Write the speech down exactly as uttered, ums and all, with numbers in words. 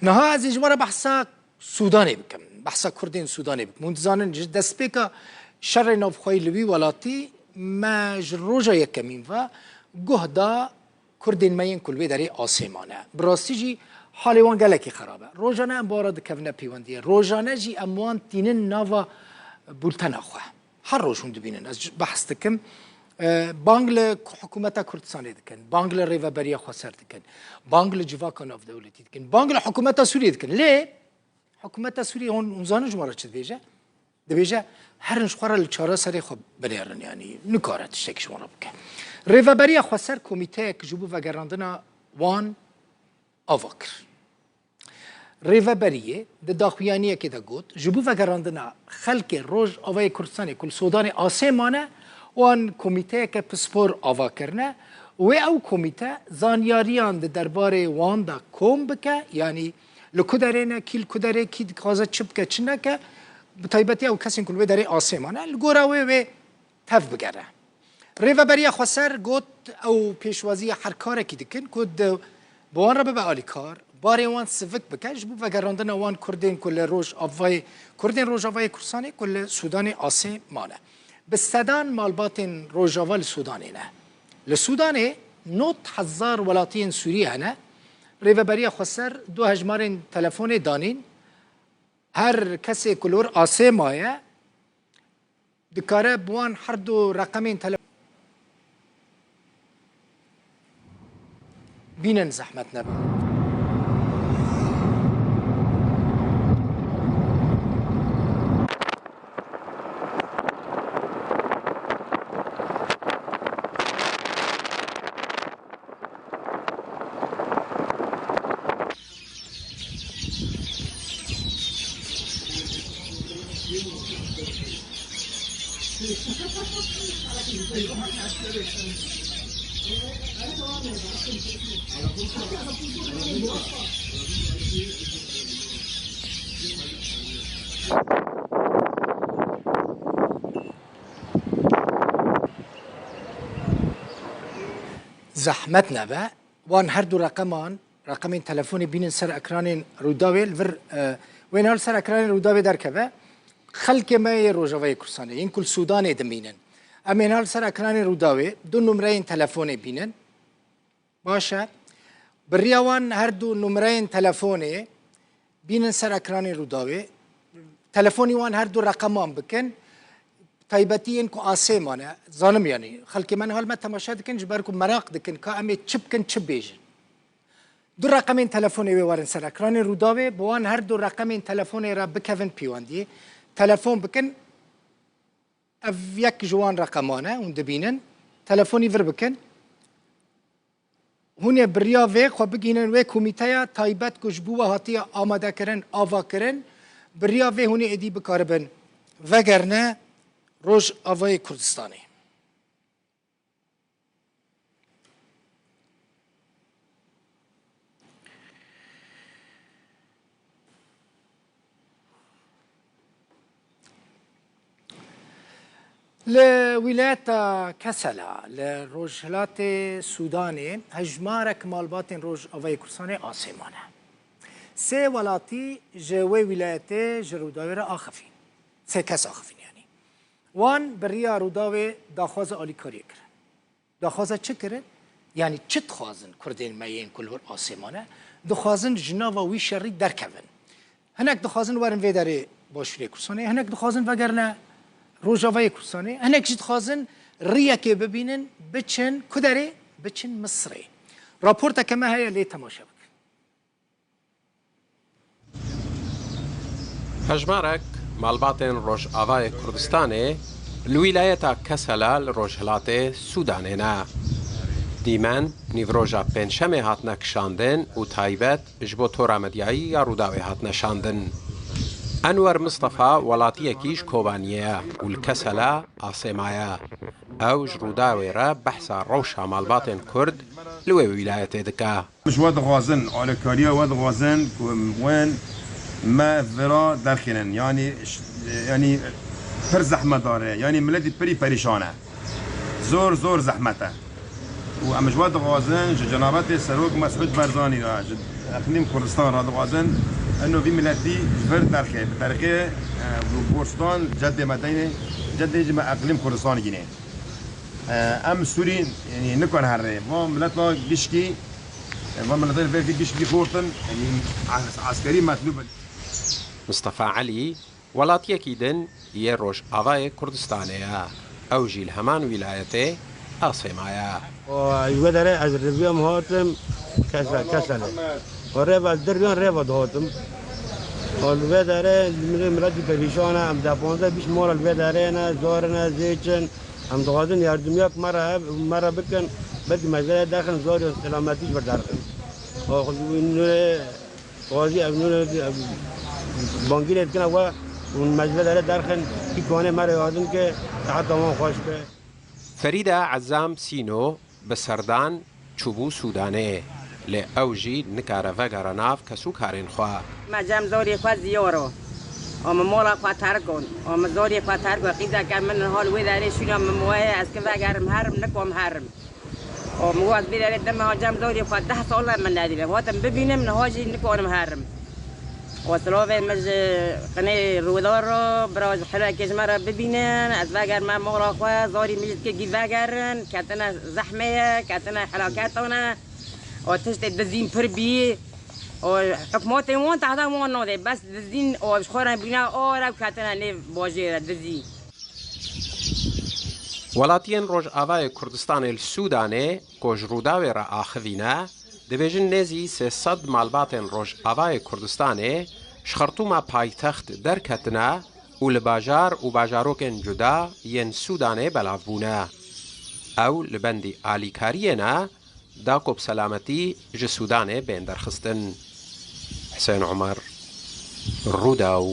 Niha ez ê ji we re behsa Sûdanê bikim, behsa Kurdên Sûdanê bikim. Hûn dizanin, ji destpêka şerê navxweyî li wî welatî me ji roja yekemîn ve guh da Kurdên me yên ku li wê derê asê mane. Bi rastî jî halê wan gelekî xerab e. Rojane em bi wan re dikevine pêwendiyê. Rojane jî em wan tînin nava bultena xwe. Her roj hûn dibînin. Ez ji-, behs dikim. E, bang li ku-, hikûmeta Kurdistanê dikin. Bang li Rêveberiya Xweser dikin. Bang li civaka navdewletî dikin. Bang li hikûmeta Sûriyê dikin. Lê hikûmeta Sûriyê hûn, hûn zanin ji wan re çi dibêje? Dibêje, herin ji xwe re li çareserê xwe binêrin, yanî nikare tiştekî ji wan re bike. Rêveberiya Xweser komîteyek ji bo vegerandina wan ava kir. Rêveberiyê di daxuyaniyekê de got, ji bo vegerandina xelkê Rojavayê Kurdistanê ku li Sûdanê asê mane, wan komîteyeke pispor ava kirine û wê ew komîte zanyariyan di derbarê wan de kom bike, yanî li ku derê ne, kî li ku derê, kî dixwaze çi bike, çi neke, bi taybetî ew kesên ku li wê derê asê mane, li gora wê wê tev bigere. Rêveberiya Xweser got, ew pêşwaziya her karekî dikin ku di, bi wan re bibe alîkar, barê wan sivik bike ji bo vegerandina wan Kurdên ku li Rojavayê, Kurdên Rojavayê Kurdistanê ku li Sûdanê asê mane. Bi sedan malbatên Rojava li Sûdanê ne. Li Sûdanê nod hezar welatiyên Sûriyê hene. Rêveberiya Xweser du hejmarên telefonê danîn. Her kesê ku li wir asê maye, dikare bi wan her du reqemên tele-, bînin, zehmet nebe. Zehmet nebe, wan her du reqeman, reqemên telefonê bînin ser ekranên Rûdawê, li vir, e, wê niha li ser ekranên Rûdawê derkeve. Xelkê me yê Rojavayê Kurdistanê, yên ku li Sûdanê dimînin. Em ê niha li ser ekranên Rûdawê du numreyên telefonê bînin. Baş e. Bi riya wan her du numreyên telefonê bînin ser ekranên Rûdawê. Telefonî wan her du reqeman bikin. Taybetî yên ku asê mane. Zanim, yanî xelkê me niha li me temaşe dikin, ji ber ku meraq dikin ka em ê çi bikin, çi bêjin. Du reqemên telefonê wê werin ser ekranên Rûdawê, bi wan her du reqemên telefonê re bikevin pêwendiyê. Telefon bikin, ev yek ji wan reqeman e, hûn dibînin. Telefonî vir bikin. Hûn ê bi riya vê xwe bigihînin wê komîteya taybet ku ji bo we hatiye amadekirin, avakirin. Bi riya vê hûn ê êdî bikaribin vegerine Rojavayê Kurdistanê. Li wîlayeta Kesela, li rojhilatê Sûdanê, hejmarek malbatên Rojavayê Kurdistanê asê mane. Sê welatî ji wê wîlayetê ji Rûdawê re axifîn. Sê kes axifîn, yanî. Wan bi riya Rûdawê daxwaza alîkariyê kirin. Daxwaza çi kirin? Yanî çi dixwazin Kurdên me yên ku li wir asê mane? Dixwazin ji nava wî şerî derkevin. Hinek dixwazin werin vê derê Başûrê Kurdistanê, hinek dixwazin vegerine Rojavayê Kurdistanê, hinek jî dixwazin riyekê bibînin, biçin ku derê? Biçin Misirê. Raporteke me heye, lê temaşe bikin. Hejmarek malbatên Rojavayê Kurdistanê li wîlayeta Kesela li rojhilatê Sûdanê ne. Dîmen nîvroja pêncşemê hatine kişandin û taybet ji bo tora medyayî ya Rûdawê hatine şandin. Enwer Mistefa welatiyekî ji Kobaniyê ye û li Kesela asê maye. Ew ji Rûdawê re behsa rewşa malbatên Kurd li wê wîlayetê dike. Ji we dixwazin, alîkariya we dixwazin ku wen me vira derxînin. Yanî ş-, yanî pir zehmetdar e. Yanî miletî pirî perîşan e. Zor, zor zehmet e. Û em ji we dixwazin, ji cenabetê Serok Mesûd Barzanî re, ji Eqlîm Kurdistan ra dixwazin eno vî miletî ji vir derxe, bi derxe, e, bi borçdan cedê me deyne, cedê ji me eqlîm Kurdistan gîne. E, em Sûrî, yanî, nikon herre. Va mileta gişkî, e, va mileta li vê gişkî xortin, yanî, as-, askerî metlûb in. Mistefa Elî, welatiyekî din yê Rojavayê Kurdistanê ye. Ew jî li heman wîlayetê Asê maye. Û ji wê derê ez riviyam hatim Kesa-, Keselê. Û rêva ez diriyan rêva dihatim. Û li vê derê milê miletî perîşan e, em deh panzdeh bîst mala li vê derê ne, zor ne, zêç in. Em dixwazin yardimiyak me re heb-, me re bikin, belkî me ji vê derê derxin, zor yan selametî ji vir derxin. Û nû Xwazî ev nûne, ev bangîrê dikine we û mecbê dere derxin, kî kane me re yardim ke, seheta wan xweş be. Ferîda Ezam Sîno bi serdan çûbû Sûdanê, lê ew jî nikare vegere nav kesûkarên xwe. Me cem zorê xwe ziyoro. O min mola xwe terk kon. O min zorê xwe terk kon. Qîzeke min niha li wê derê şûna min moye, ez ki vegerim herim, nikom herim. O min got, ez vê derê dime ha cem zorê xwe deh sal e min nedîne. Hatim bibînim, niha jî nikarim herim. O silavê min ji qinê Rûdar re, bira ji helakê ji me re bibînin, ez vegerime mala xwe, zarî min jî dikê gî vegerin, ketine zehmê ye, ketine helaketane. O tiştê dizîn pir bî. O hikmatê wan tehda wan nadê, bes dizîn o ji xwe re bîne are û ketine nê bajêre dizî. Welatiyên Rojavayê Kurdistanê li Sûdanê ku ji Rûdawê re axivî ne, dibêjin nêzî sê sed malbatên Rojavayê Kurdistanê ji Xertûma paytext derketine û li bajar û bajarokên cuda yên Sûdanê belav bûne. Ew li bendî alîkariyê ne, da ku bi selametî ji Sûdanê bên derxistin. Hisên Omer, Rûdaw.